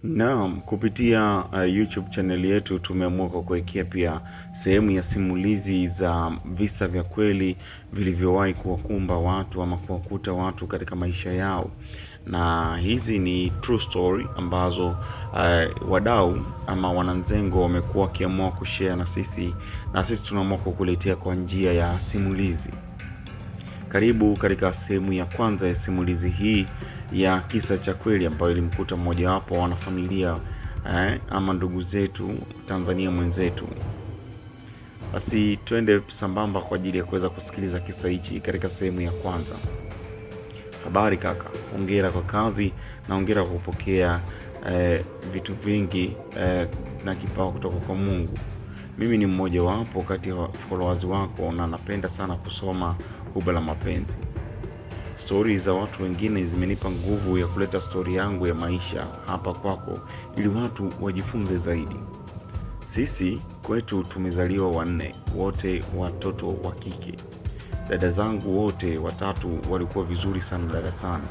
Naam, kupitia YouTube channel yetu tumeamua kukuwekea pia sehemu ya simulizi za visa vya kweli vilivyowahi kuwakumba watu ama kuwakuta watu katika maisha yao. Na hizi ni true story ambazo wadau ama wananzengo wamekuwa wakiamua kushare na sisi, na sisi tunaamua kukuletea kwa njia ya simulizi. Karibu katika sehemu ya kwanza ya simulizi hii ya kisa cha kweli ambayo ilimkuta mmoja wapo wa wanafamilia ama ndugu zetu Tanzania mwenzetu. Basi twende sambamba kwa ajili ya kuweza kusikiliza kisa hichi katika sehemu ya kwanza. Habari kaka, hongera kwa kazi na hongera kwa kupokea vitu vingi na kipawa kutoka kwa Mungu. Mimi ni mmoja wapo kati ya followers wako na napenda sana kusoma Huba la Mapenzi. Stori za watu wengine zimenipa nguvu ya kuleta stori yangu ya maisha hapa kwako ili watu wajifunze zaidi. Sisi kwetu tumezaliwa wanne, wote watoto wa kike. Dada zangu wote watatu walikuwa vizuri sana darasani.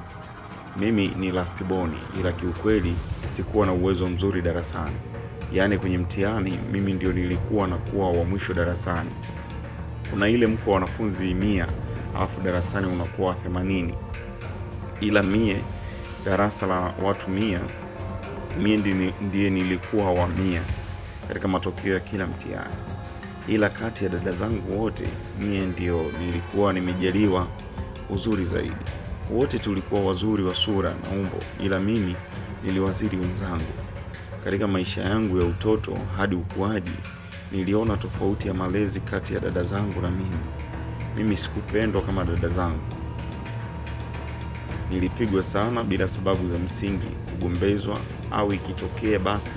Mimi ni last born, ila kiukweli sikuwa na uwezo mzuri darasani. Yaani kwenye mtihani mimi ndio nilikuwa nakuwa wa mwisho darasani. Kuna ile mko wanafunzi 100 alafu darasani unakuwa 80. Ila mie darasa la watu 100, mie ndiye nilikuwa wa 100 katika matokeo ya kila mtihani. Ila kati ya dada zangu wote mie ndio nilikuwa nimejaliwa uzuri zaidi. Wote tulikuwa wazuri wa sura na umbo, ila mimi niliwazidi wenzangu. Katika maisha yangu ya utoto hadi ukuaji niliona tofauti ya malezi kati ya dada zangu na mimi. Mimi sikupendwa kama dada zangu. Nilipigwa sana bila sababu za msingi, kugombezwa au ikitokea basi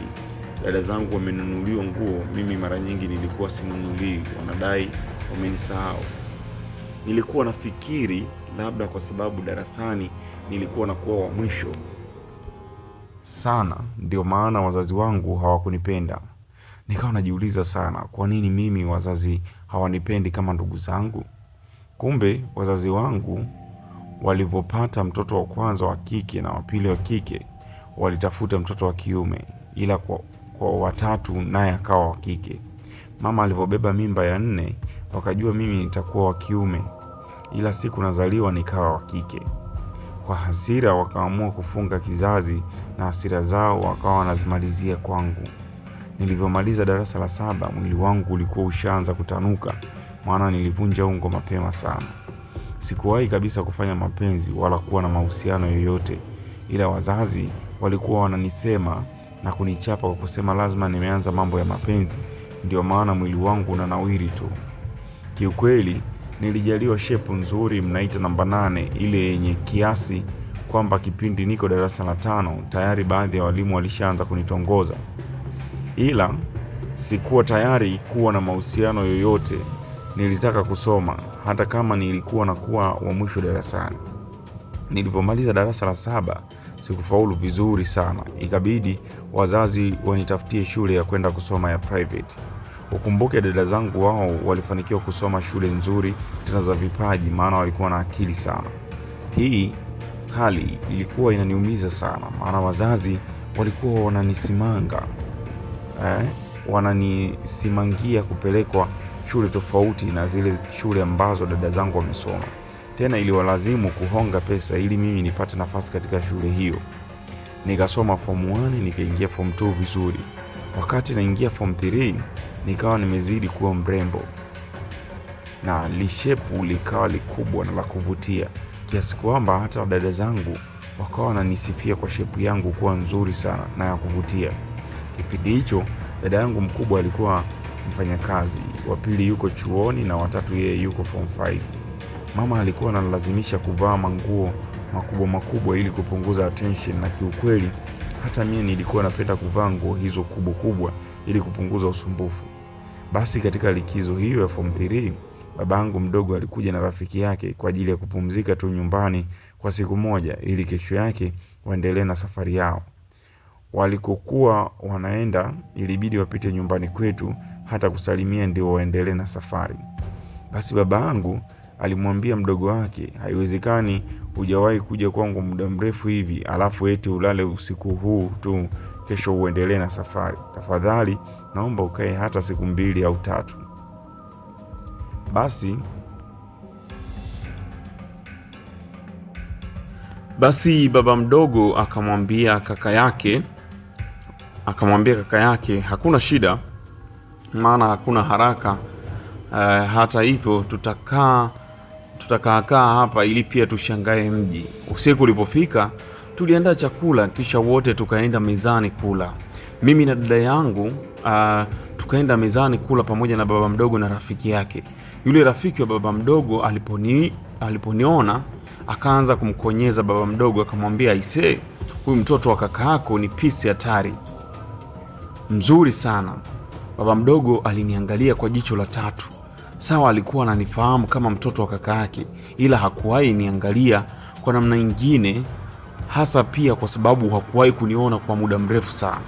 dada zangu wamenunuliwa nguo, mimi mara nyingi nilikuwa sinunuliwi, wanadai wamenisahau. Nilikuwa nafikiri labda kwa sababu darasani nilikuwa nakuwa wa mwisho sana, ndio maana wazazi wangu hawakunipenda. Nikawa najiuliza sana, kwa nini mimi wazazi hawanipendi kama ndugu zangu? Kumbe wazazi wangu walivyopata mtoto wa kwanza wa kike na wa pili wa kike, walitafuta mtoto wa kiume, ila kwa watatu naye akawa wa kike. Mama alivyobeba mimba ya 4, wakajua mimi nitakuwa wa kiume, ila siku nazaliwa nikawa wa kike. Kwa hasira wakaamua kufunga kizazi, na hasira zao wakawa wanazimalizia kwangu. Nilivyomaliza darasa la 7, mwili wangu ulikuwa ushaanza kutanuka, maana nilivunja ungo mapema sana. Sikuwahi kabisa kufanya mapenzi wala kuwa na mahusiano yoyote, ila wazazi walikuwa wananisema na kunichapa kwa kusema lazima nimeanza mambo ya mapenzi, ndio maana mwili wangu unanawiri tu. Kiukweli nilijaliwa shepu nzuri, mnaita namba 8, ile yenye kiasi kwamba kipindi niko darasa la 5 tayari baadhi ya walimu walishaanza kunitongoza. Ila sikuwa tayari kuwa na mahusiano yoyote. Nilitaka kusoma hata kama nilikuwa nakuwa wa mwisho darasani. Nilipomaliza darasa la 7 sikufaulu vizuri sana, ikabidi wazazi wanitafutie shule ya kwenda kusoma ya private. Ukumbuke dada zangu wao walifanikiwa kusoma shule nzuri tena za vipaji, maana walikuwa na akili sana. Hii hali ilikuwa inaniumiza sana, maana wazazi walikuwa wananisimanga, wananisimangia kupelekwa shule tofauti na zile shule ambazo dada zangu wamesoma. Tena iliwalazimu kuhonga pesa ili mimi nipate nafasi katika shule hiyo. Nikasoma form 1, nikaingia form 2 vizuri. Wakati naingia form 3 nikawa nimezidi kuwa mrembo na lishepu likawa likubwa na la kuvutia, kiasi kwamba hata dada zangu wakawa wananisifia kwa shepu yangu kuwa nzuri sana na ya kuvutia. Kipindi hicho dada yangu mkubwa alikuwa mfanyakazi, wa pili yuko chuoni na watatu yeye yuko form 5. Mama alikuwa ananilazimisha kuvaa manguo makubwa makubwa ili kupunguza attention, na kiukweli hata mimi nilikuwa napenda kuvaa nguo hizo kubwa kubwa ili kupunguza usumbufu. Basi katika likizo hiyo ya form 3, babangu mdogo alikuja na rafiki yake kwa ajili ya kupumzika tu nyumbani kwa siku moja ili kesho yake waendelee na safari yao. Walikokuwa wanaenda ilibidi wapite nyumbani kwetu hata kusalimia ndio waendelee na safari. Basi babangu alimwambia mdogo wake, haiwezekani hujawahi kuja kwangu muda mrefu hivi alafu eti ulale usiku huu tu kesho uendelee na safari. Tafadhali naomba ukae hata siku 2 au 3. Basi baba mdogo akamwambia kaka yake hakuna shida, maana hakuna haraka. Hata hivyo tutakaa hapa ili pia tushangae mji. Usiku ulipofika tuliandaa chakula, kisha wote tukaenda mezani kula. Mimi na dada yangu tukaenda mezani kula pamoja na baba mdogo na rafiki yake. Yule rafiki wa baba mdogo aliponiona akaanza kumkonyeza baba mdogo, akamwambia, aisee, huyu mtoto wa kaka yako ni pisi hatari, mzuri sana. Baba mdogo aliniangalia kwa jicho la tatu. Sawa, alikuwa ananifahamu kama mtoto wa kaka yake, ila hakuwahi niangalia kwa namna nyingine, hasa pia kwa sababu hakuwahi kuniona kwa muda mrefu sana.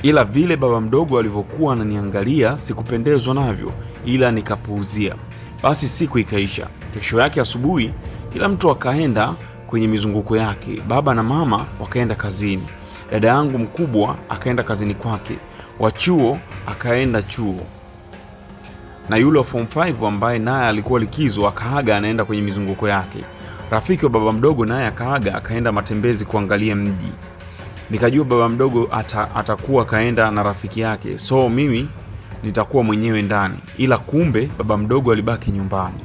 Ila vile baba mdogo alivyokuwa ananiangalia sikupendezwa navyo, ila nikapuuzia. Basi siku ikaisha. Kesho yake asubuhi kila mtu akaenda kwenye mizunguko yake. Baba na mama wakaenda kazini, dada yangu mkubwa akaenda kazini kwake, wa chuo akaenda chuo, na yule wa form 5 ambaye naye alikuwa likizo akaaga anaenda kwenye mizunguko yake. Rafiki wa baba mdogo naye akaaga akaenda matembezi kuangalia mji. Nikajua baba mdogo atakuwa kaenda na rafiki yake, so mimi nitakuwa mwenyewe ndani. Ila kumbe baba mdogo alibaki nyumbani.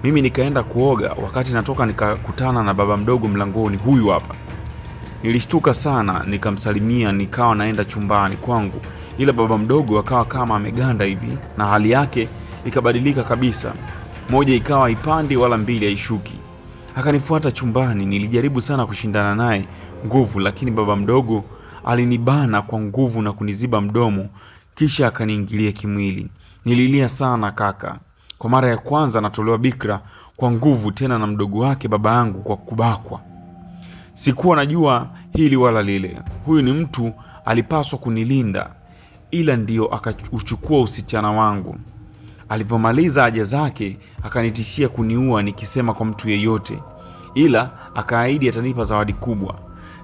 Mimi nikaenda kuoga. Wakati natoka nikakutana na baba mdogo mlangoni, huyu hapa. Nilishtuka sana, nikamsalimia, nikawa naenda chumbani kwangu. Ila baba mdogo akawa kama ameganda hivi, na hali yake ikabadilika kabisa. Moja ikawa ipandi wala mbili haishuki. Akanifuata chumbani. Nilijaribu sana kushindana naye nguvu, lakini baba mdogo alinibana kwa nguvu na kuniziba mdomo, kisha akaniingilia kimwili. Nililia sana kaka. Kwa mara ya kwanza natolewa bikra kwa nguvu, tena na mdogo wake baba yangu kwa kubakwa. Sikuwa najua hili wala lile. Huyu ni mtu alipaswa kunilinda, ila ndio akauchukua usichana wangu. Alipomaliza haja zake akanitishia kuniua nikisema kwa mtu yeyote, ila akaahidi atanipa zawadi kubwa.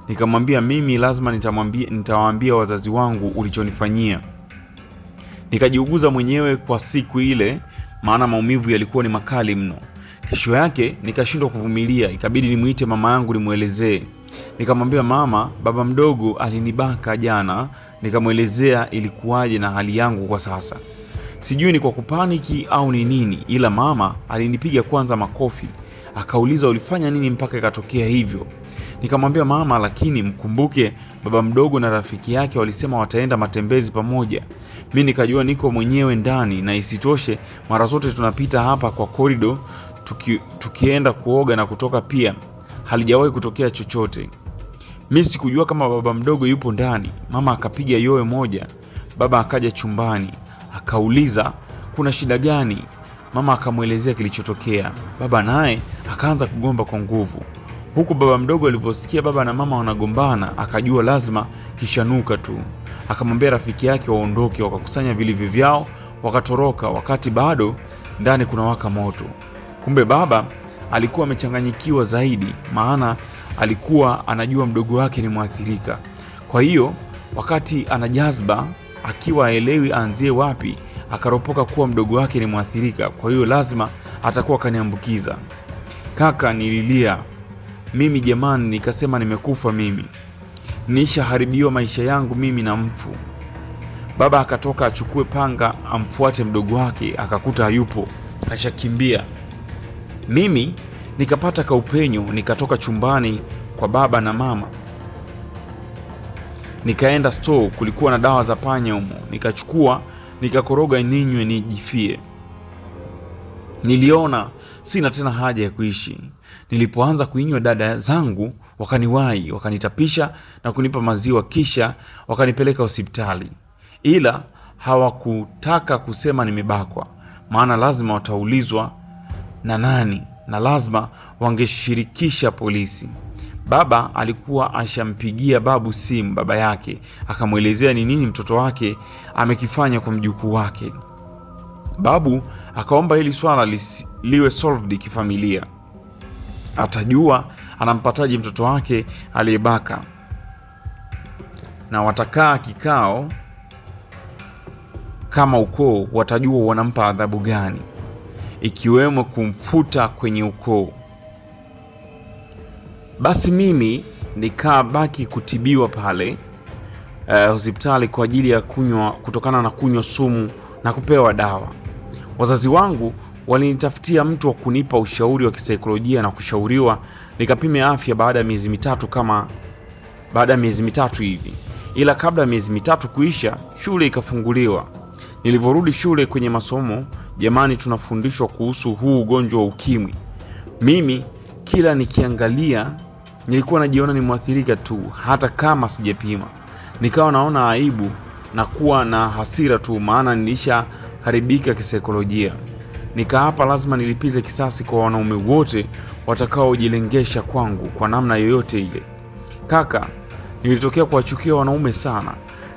Nikamwambia mimi lazima nitawaambia wazazi wangu ulichonifanyia. Nikajiuguza mwenyewe kwa siku ile, maana maumivu yalikuwa ni makali mno. Kesho yake nikashindwa kuvumilia, ikabidi nimuite mama yangu nimuelezee. Nikamwambia mama, baba mdogo alinibaka jana. Nikamuelezea ilikuwaje na hali yangu kwa sasa. Sijui ni kwa kupaniki au ni nini, ila mama alinipiga kwanza makofi. Akauliza ulifanya nini mpaka ikatokea hivyo. Nikamwambia mama, lakini mkumbuke baba mdogo na rafiki yake walisema wataenda matembezi pamoja. Mimi nikajua niko mwenyewe ndani, na isitoshe mara zote tunapita hapa kwa korido tukienda kuoga na kutoka pia, halijawahi kutokea chochote. Mimi sikujua kama baba mdogo yupo ndani. Mama akapiga yowe moja. Baba akaja chumbani akauliza kuna shida gani. Mama akamuelezea kilichotokea. Baba naye akaanza kugomba kwa nguvu. Huku baba mdogo aliposikia baba na mama wanagombana akajua lazima kishanuka tu. Akamwambia rafiki yake waondoke, wakakusanya vilivyo vyao wakatoroka, wakati bado ndani kuna waka moto. Kumbe baba alikuwa amechanganyikiwa zaidi, maana alikuwa anajua mdogo wake ni mwathirika. Kwa hiyo wakati anajazba akiwa haelewi aanzie wapi, akaropoka kuwa mdogo wake ni mwathirika, kwa hiyo lazima atakuwa kaniambukiza. Kaka, nililia mimi jamani, nikasema nimekufa mimi, nishaharibiwa maisha yangu mimi na mfu. Baba akatoka achukue panga amfuate mdogo wake, akakuta hayupo, kashakimbia. Mimi nikapata kaupenyo, nikatoka chumbani kwa baba na mama, nikaenda store, kulikuwa na dawa za panya humo, nikachukua nikakoroga ninywe nijifie. Niliona sina tena haja ya kuishi. Nilipoanza kuinywa dada zangu wakaniwahi, wakanitapisha na kunipa maziwa, kisha wakanipeleka hospitali. Ila hawakutaka kusema nimebakwa, maana lazima wataulizwa na nani, na lazima wangeshirikisha polisi. Baba alikuwa ashampigia babu simu baba yake, akamuelezea ni nini mtoto wake amekifanya kwa mjukuu wake. Babu akaomba hili swala liwe solved kifamilia. Atajua anampataje mtoto wake aliyebaka. na watakaa kikao kama ukoo, watajua wanampa adhabu gani, ikiwemo kumfuta kwenye ukoo. Basi mimi nikabaki kutibiwa pale hospitali kwa ajili ya kunywa, kutokana na kunywa sumu na kupewa dawa. Wazazi wangu walinitafutia mtu wa kunipa ushauri wa kisaikolojia na kushauriwa nikapime afya baada ya miezi mitatu, kama baada ya miezi mitatu hivi. Ila kabla ya miezi mitatu kuisha, shule ikafunguliwa. Nilivyorudi shule kwenye masomo, jamani, tunafundishwa kuhusu huu ugonjwa wa ukimwi. Mimi kila nikiangalia nilikuwa najiona ni mwathirika tu, hata kama sijapima. Nikawa naona aibu na kuwa na hasira tu, maana nilishaharibika kisaikolojia. Nikaapa lazima nilipize kisasi kwa wanaume wote watakaojilengesha kwangu kwa namna yoyote ile. Kaka, nilitokea kuwachukia wanaume sana.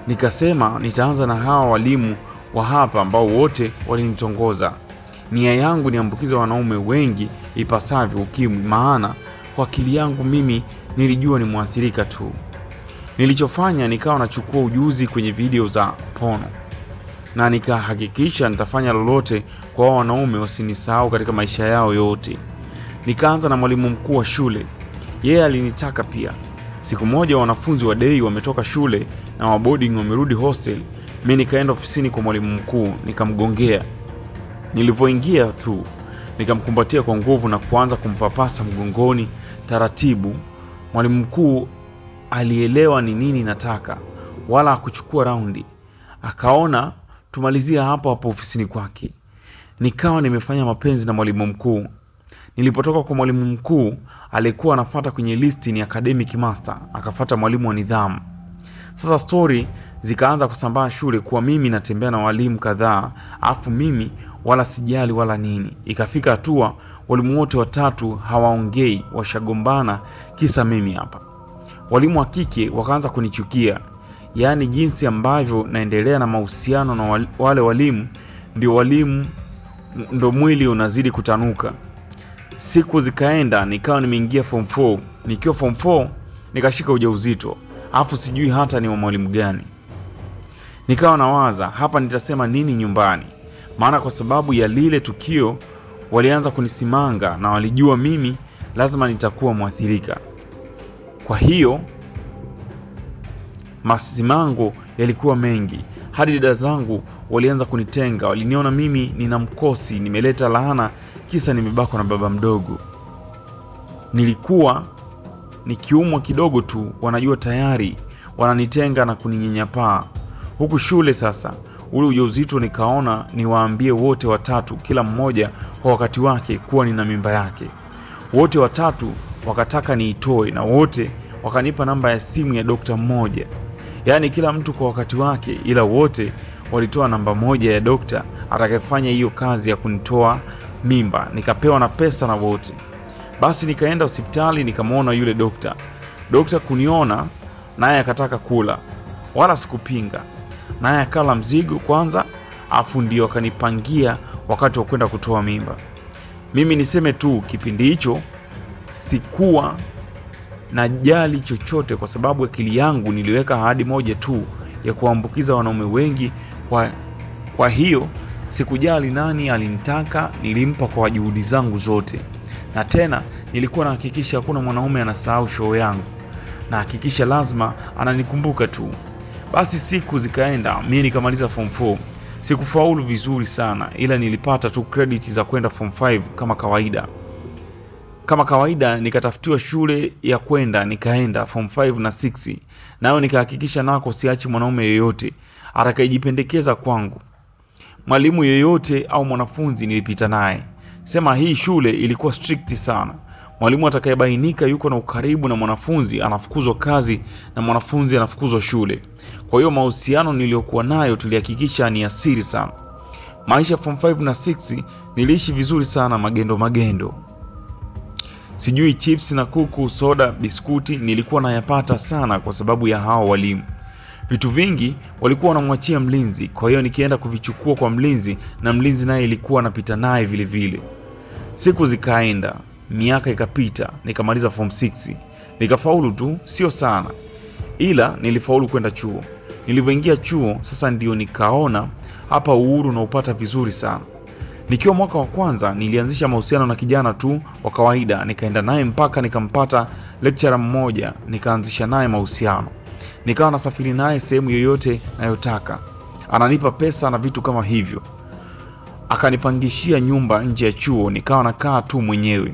Nikasema nitaanza na hawa walimu wa hapa ambao wote walinitongoza. Nia yangu niambukize wanaume wengi ipasavyo ukimwi, maana kwa akili yangu mimi nilijua ni mwathirika tu. Nilichofanya, nikawa nachukua ujuzi kwenye video za pono, na nikahakikisha nitafanya lolote kwa wanaume wasinisahau katika maisha yao yote. Nikaanza na mwalimu mkuu wa shule. Yeye alinitaka pia. Siku moja wanafunzi wa day wametoka shule na wa boarding wamerudi hostel. Mimi nikaenda ofisini kwa mwalimu mkuu, nikamgongea. Nilipoingia tu nikamkumbatia kwa nguvu na kuanza kumpapasa mgongoni taratibu. Mwalimu mkuu alielewa ni nini nataka, wala hakuchukua raundi. Akaona tumalizia hapo hapo ofisini kwake. Nikawa nimefanya mapenzi na mwalimu mkuu. Nilipotoka kwa mwalimu mkuu, alikuwa anafuata kwenye listi ni academic master, akafuata mwalimu wa nidhamu. Sasa story zikaanza kusambaa shule kuwa mimi natembea na walimu kadhaa, afu mimi wala sijali wala nini. Ikafika hatua walimu wote watatu hawaongei, washagombana kisa mimi hapa. Walimu wa kike wakaanza kunichukia. Yaani jinsi ambavyo naendelea na mahusiano na wale walimu, ndio walimu ndo mwili unazidi kutanuka. Siku zikaenda, nikawa nimeingia form 4. Nikiwa form 4 nikashika ujauzito, afu sijui hata ni wa mwalimu gani. Nikawa nawaza hapa nitasema nini nyumbani, maana kwa sababu ya lile tukio walianza kunisimanga na walijua mimi lazima nitakuwa mwathirika. Kwa hiyo masimango yalikuwa mengi, hadi dada zangu walianza kunitenga. Waliniona mimi nina mkosi, nimeleta laana, kisa nimebakwa na baba mdogo. Nilikuwa nikiumwa kidogo tu wanajua tayari, wananitenga na kuninyanyapaa. Huku shule sasa, ule ujauzito nikaona niwaambie wote watatu, kila mmoja kwa wakati wake, kuwa nina mimba yake. Wote watatu wakataka niitoe, na wote wakanipa namba ya simu ya dokta mmoja. Yaani kila mtu kwa wakati wake, ila wote walitoa namba moja ya dokta atakayefanya hiyo kazi ya kunitoa mimba. Nikapewa na pesa na wote. Basi nikaenda hospitali nikamwona yule dokta. Dokta kuniona naye akataka kula, wala sikupinga. Naye akala mzigo kwanza, afu ndio akanipangia wakati wa kwenda kutoa mimba. Mimi niseme tu kipindi hicho sikuwa najali chochote, kwa sababu akili yangu niliweka ahadi moja tu ya kuambukiza wanaume wengi. Kwa hiyo sikujali nani alinitaka, nilimpa kwa juhudi zangu zote. Na tena nilikuwa nahakikisha hakuna mwanaume anasahau show yangu, na hakikisha lazima ananikumbuka tu. Basi siku zikaenda, mimi nikamaliza form 4. Sikufaulu vizuri sana, ila nilipata tu credit za kwenda form 5 kama kawaida. Kama kawaida nikatafutiwa shule ya kwenda, nikaenda form 5 na 6. Nayo nikahakikisha nako siachi mwanaume yeyote atakayejipendekeza kwangu. Mwalimu yeyote au mwanafunzi nilipita naye. Sema hii shule ilikuwa strict sana. Mwalimu atakayebainika yuko na ukaribu na mwanafunzi anafukuzwa kazi, na mwanafunzi anafukuzwa shule. Kwa hiyo mahusiano niliyokuwa nayo tulihakikisha ni asiri sana. Maisha form 5 na 6 niliishi vizuri sana, magendo magendo. Sijui chips na kuku, soda, biskuti nilikuwa nayapata sana kwa sababu ya hao walimu. Vitu vingi walikuwa wanamwachia mlinzi, kwa hiyo nikienda kuvichukua kwa mlinzi, na mlinzi naye ilikuwa anapita naye vile vile. Siku zikaenda, miaka ikapita, nikamaliza form 6. Nikafaulu tu, sio sana, Ila nilifaulu kwenda chuo. Nilivyoingia chuo sasa ndio nikaona hapa uhuru naupata vizuri sana. Nikiwa mwaka wa kwanza nilianzisha mahusiano na kijana tu wa kawaida, nikaenda naye mpaka nikampata lecturer mmoja, nikaanzisha naye mahusiano. Nikawa nasafiri naye sehemu yoyote nayotaka. Ananipa pesa na vitu kama hivyo. Akanipangishia nyumba nje ya chuo, nikawa nakaa tu mwenyewe.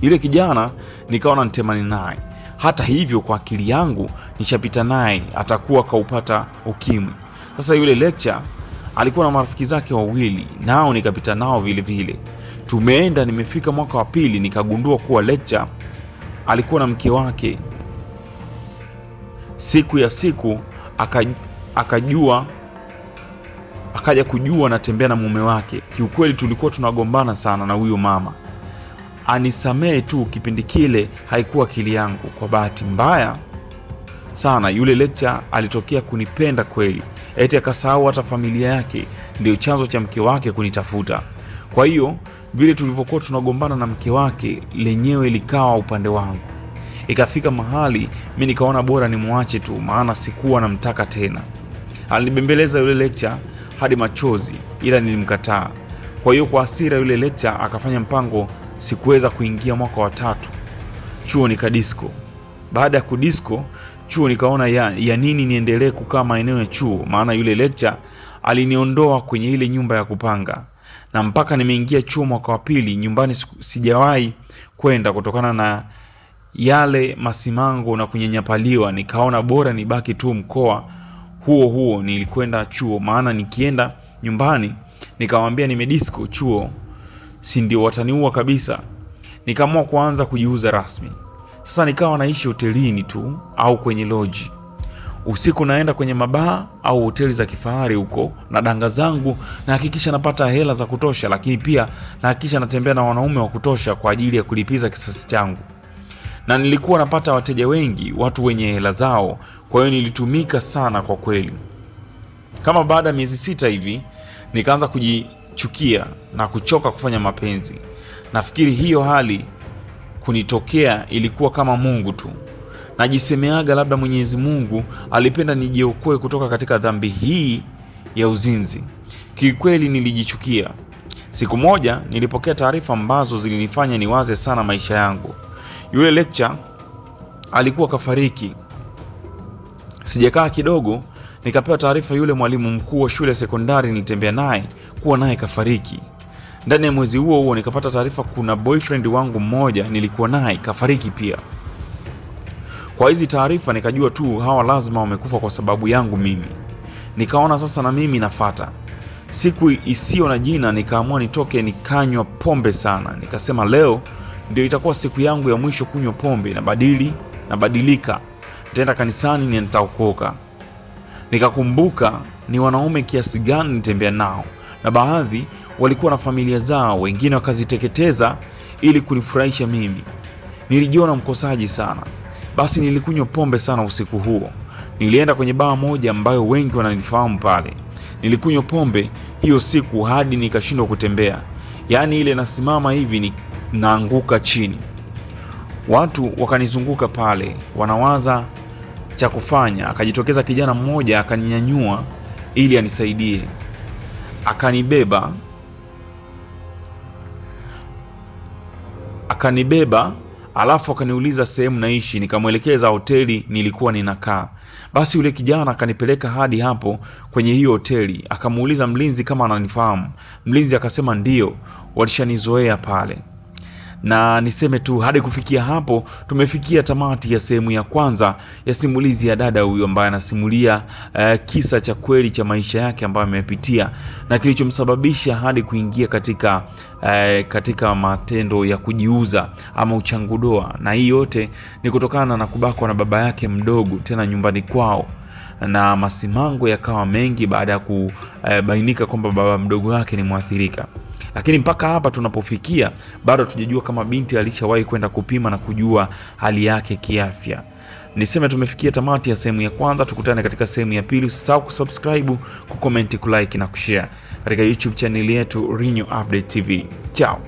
Yule kijana nikawa natemani naye. Hata hivyo kwa akili yangu nishapita naye atakuwa kaupata ukimwi. Sasa yule lecturer alikuwa na marafiki zake wawili, nao nikapita nao vile vile. Tumeenda, nimefika mwaka wa pili nikagundua kuwa lecturer alikuwa na mke wake. Siku ya siku akaja kujua natembea na mume wake. Kiukweli tulikuwa tunagombana sana na huyo mama. Anisamee tu, kipindi kile haikuwa akili yangu. Kwa bahati mbaya sana yule lecturer alitokea kunipenda kweli. Eti akasahau hata familia yake, ndio chanzo cha mke wake kunitafuta. Kwa hiyo vile tulivyokuwa tunagombana na mke wake lenyewe likawa upande wangu. Ikafika mahali mimi nikaona bora nimuache tu, maana sikuwa namtaka tena. Alinibembeleza yule lecturer hadi machozi, ila nilimkataa. Kwa hiyo kwa hasira yule lecturer akafanya mpango, sikuweza kuingia mwaka wa tatu chuo, nikadisco. Baada ya kudisco chuo nikaona ya nini niendelee kukaa maeneo ya chuo, maana yule lecturer aliniondoa kwenye ile nyumba ya kupanga. Na mpaka nimeingia chuo mwaka wa pili nyumbani sijawahi kwenda kutokana na yale masimango na kunyanyapaliwa. Nikaona bora nibaki tu mkoa huo huo nilikwenda chuo, maana nikienda nyumbani nikamwambia nimedisco chuo, si ndio wataniua kabisa. Nikaamua kuanza kujiuza rasmi. Sasa nikawa naishi hotelini tu au kwenye lodge. Usiku naenda kwenye mabaa au hoteli za kifahari huko na danga zangu, na hakikisha napata hela za kutosha, lakini pia nahakikisha natembea na wanaume wa kutosha kwa ajili ya kulipiza kisasi changu. Na nilikuwa napata wateja wengi, watu wenye hela zao, kwa hiyo nilitumika sana kwa kweli. Kama baada ya miezi 6 hivi nikaanza kujichukia na kuchoka kufanya mapenzi. Nafikiri hiyo hali kunitokea ilikuwa kama Mungu tu. Najisemeaga labda Mwenyezi Mungu alipenda nijiokoe kutoka katika dhambi hii ya uzinzi. Kiukweli nilijichukia. Siku moja nilipokea taarifa ambazo zilinifanya niwaze sana maisha yangu. Yule lecturer alikuwa kafariki. Sijakaa kidogo nikapewa taarifa yule mwalimu mkuu wa shule sekondari nilitembea naye kuwa naye kafariki. Ndani ya mwezi huo huo nikapata taarifa kuna boyfriend wangu mmoja nilikuwa naye kafariki pia. Kwa hizi taarifa nikajua tu hawa lazima wamekufa kwa sababu yangu mimi. Nikaona sasa na mimi nafata. Siku isiyo na jina nikaamua nitoke nikanywa pombe sana. Nikasema leo ndio itakuwa siku yangu ya mwisho kunywa pombe, nabadilika. Nitaenda kanisani na nitaokoka. Nikakumbuka ni wanaume kiasi gani nitembea nao, na baadhi walikuwa na familia zao, wengine wakaziteketeza ili kunifurahisha mimi. Nilijiona mkosaji sana. Basi nilikunywa pombe sana usiku huo. Nilienda kwenye baa moja ambayo wengi wananifahamu pale. Nilikunywa pombe hiyo siku hadi nikashindwa kutembea. Yaani ile nasimama hivi ni naanguka chini. Watu wakanizunguka pale, wanawaza cha kufanya. Akajitokeza kijana mmoja akaninyanyua ili anisaidie. Akanibeba alafu akaniuliza sehemu naishi, nikamwelekeza hoteli nilikuwa ninakaa. Basi yule kijana akanipeleka hadi hapo kwenye hiyo hoteli. Akamuuliza mlinzi kama ananifahamu. Mlinzi akasema ndio, walishanizoea pale. Na niseme tu hadi kufikia hapo tumefikia tamati ya sehemu ya kwanza ya simulizi ya dada huyu ambaye anasimulia kisa cha kweli cha maisha yake ambayo amepitia na kilichomsababisha hadi kuingia katika matendo ya kujiuza ama uchangudoa. Na hii yote ni kutokana na kubakwa na baba yake mdogo tena nyumbani kwao, na masimango yakawa mengi baada ya kubainika kwamba baba mdogo wake ni mwathirika. Lakini mpaka hapa tunapofikia bado hatujajua kama binti alishawahi kwenda kupima na kujua hali yake kiafya. Niseme tumefikia tamati ya sehemu ya kwanza, tukutane katika sehemu ya pili. Usisahau kusubscribe, kucomment, kulike na kushare katika YouTube channel yetu Rinyo Update TV. Ciao.